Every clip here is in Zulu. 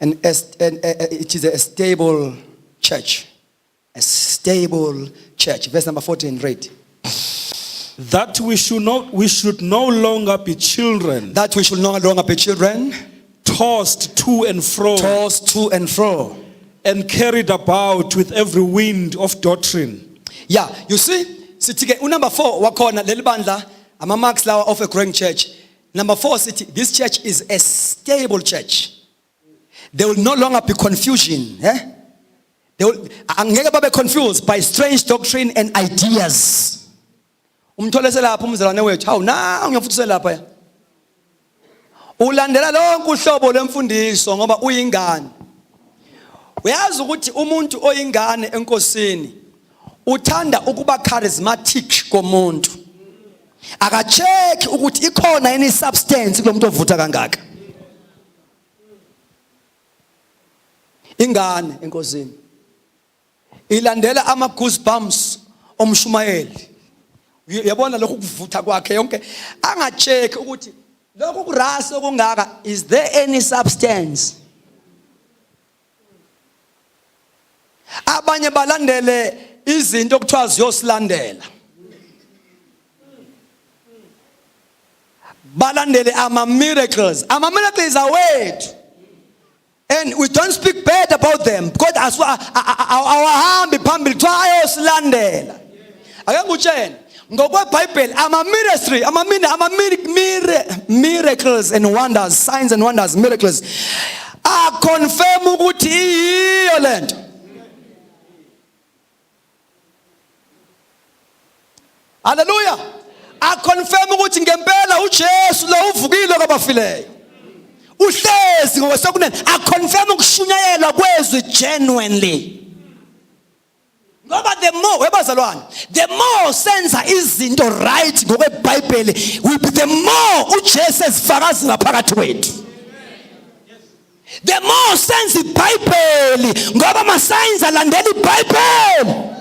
And it is a stable church. A stable church. Verse number 14, read. That we should no longer be children, That we should no longer be children, tossed to and fro, tossed to and fro. And carried about with every wind of doctrine. Yeah, you see, sithi ke unumber 4 wakhona leli bandla ama marks lawa of a growing church. Number 4 sithi this church is a stable church. There will no longer be confusion, eh? They will angeke babe confused by strange doctrine and ideas. Umthole selapha umzalwane wethu, hawu na ngiyafuthisela lapha ya. Ulandela lonke uhlobo lwemfundiso ngoba uyingane. Uyazi ukuthi umuntu oyingane enkosini uthanda ukuba charismatic komuntu. Akacheck ukuthi ikhona yini substance kulomuntu ovutha kangaka. Ingane enkosini ilandela ama goosebumps omshumayeli. Uyabona lokhu kuvutha kwakhe yonke angacheck ukuthi lokhu kurasa okungaka, is there any substance? Abanye balandele izinto okuthiwa ziyosilandela. Balandele ama miracles. Ama miracles awethu. And we don't speak bad about them because awahambi phambili kuthiwa ayosilandela. Ake ngikutshele ngokweBhayibheli ama ministry ama miracles and wonders, signs and wonders, miracles a confirm ukuthi iyiyo lento. Hallelujah. A confirm ukuthi ngempela uJesu lo uvukile kwabafileyo. Uhlezi ngokwesokunene a confirm ukushunyayelwa kwezwi genuinely. Ngoba the more webazalwane, the more senza izinto right ngokweBhayibheli, will be the more uJesu ezifakazela phakathi kwethu. The more senza iBhayibheli ngoba ama signs alandela iBhayibheli.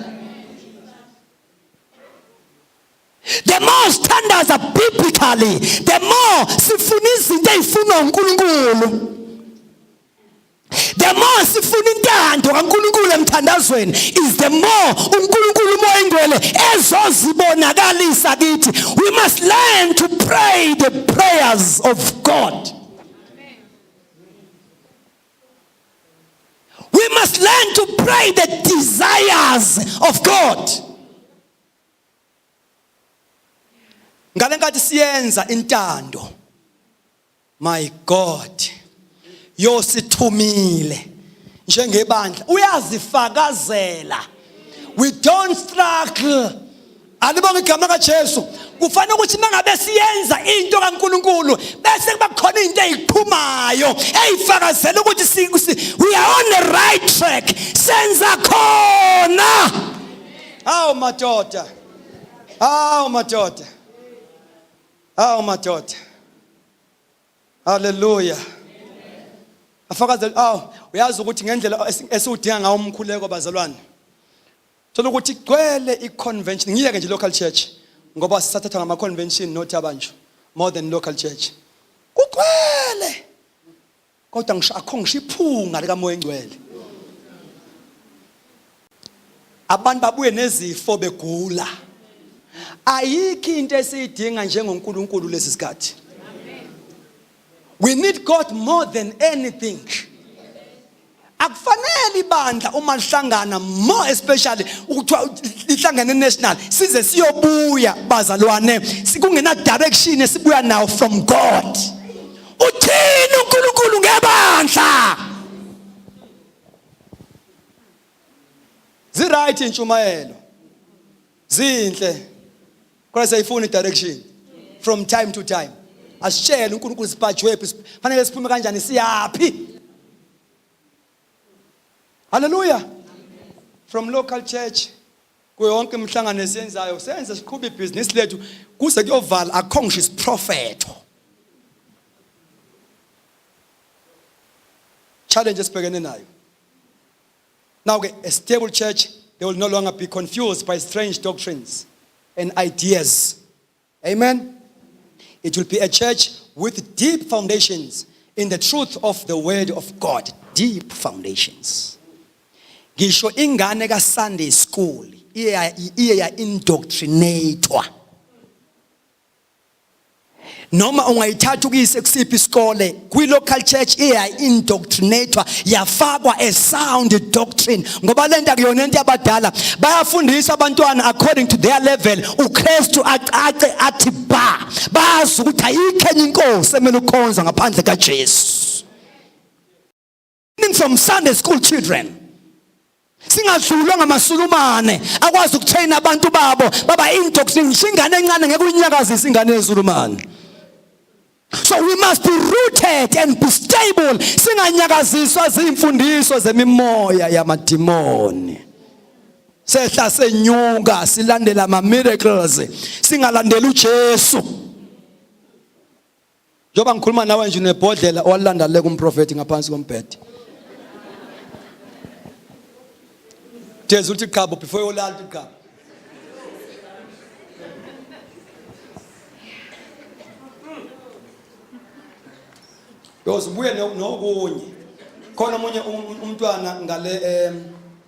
The more sithandaza biblically, the more sifuna izinto ezifunwa uNkulunkulu. The more sifuna intando kaNkulunkulu emthandazweni is the more uNkulunkulu uMoya Ingcwele ezozibonakalisa kithi. We must learn to pray the prayers of God. We must learn to pray the desires of God. Ngalenkathi siyenza intando, my God, yosithumile njengebandla uyazifakazela. We don't struggle. Alibonge igama kaJesu. Kufanele ukuthi mangabe siyenza into kaNkuluNkulu bese kuba khona into eziqhumayo eyifakazela ukuthi we are on the right track. Senza khona. Awu madoda. Awu madoda. Awu madoda. Hallelujah. Afakazela awu uyazi ukuthi ngendlela esiwudinga ngawo umkhuleko bazalwane. Thola ukuthi igcwele i-convention ngiyeke nje local church ngoba sisathathwa ngama convention not abantu more than local church. Kugcwele. Kodwa ngisho akho ngisho iphunga likaMoya Engcwele. Abantu babuye nezifo begula. Ayikho into esiyidinga njengoNkulunkulu lesi sikhathi. We need God more than anything. Akufanele ibandla uma lihlangana more especially ukuthiwa lihlangene national size siyobuya bazalwane sikungena direction esibuya nawo from God. Uthini uNkulunkulu ngebandla? Zi right intshumayelo. Zinhle. Kodwa siyayifuna i-direction from time to time. Asitshele uNkulunkulu sibhajwephi, fanele siphume kanjani siyaphi. Hallelujah. From local church kuyo yonke imihlangano esiyenzayo senze siqhube ibhizinisi lethu kuze kuyovala akukho ngisho isiprofetho. Challenge esibhekene nayo. Now ke a stable church, they will no longer be confused by strange doctrines and ideas. Amen. It will be a church with deep foundations in the truth of the word of God. Deep foundations. Ngisho ingane ka Sunday school iye iye ya indoctrinatewa. Noma ungayithatha ukuyise kusiphi isikole, kwi local church iya indoctrinatewa, yafakwa a sound doctrine, ngoba lento akuyona into yabadala. Bayafundisa abantwana according to their level. uKristu acace athi ba bazi ukuthi ayikho enye inkosi emele ukhonzwa ngaphandle kaJesu. From Sunday school children, singadlulwa ngamasulumane akwazi ukutrain abantu babo baba indoctrination. Ngisho ingane encane ngeke uyinyakazise ingane yesulumane. So we must be rooted and be stable, singanyakaziswa zimfundiso zemimoya yamadimoni. Sehla senyuka silandela ama miracles, singalandeli uJesu. Njengoba ngikhuluma nawe nje, unebhodlela owalanda le kumprofeti ngaphansi kombhede. Jesu uthi qhabo before yolala, uthi qhabo. Yozibuye nokunye. Khona omunye umntwana ngale em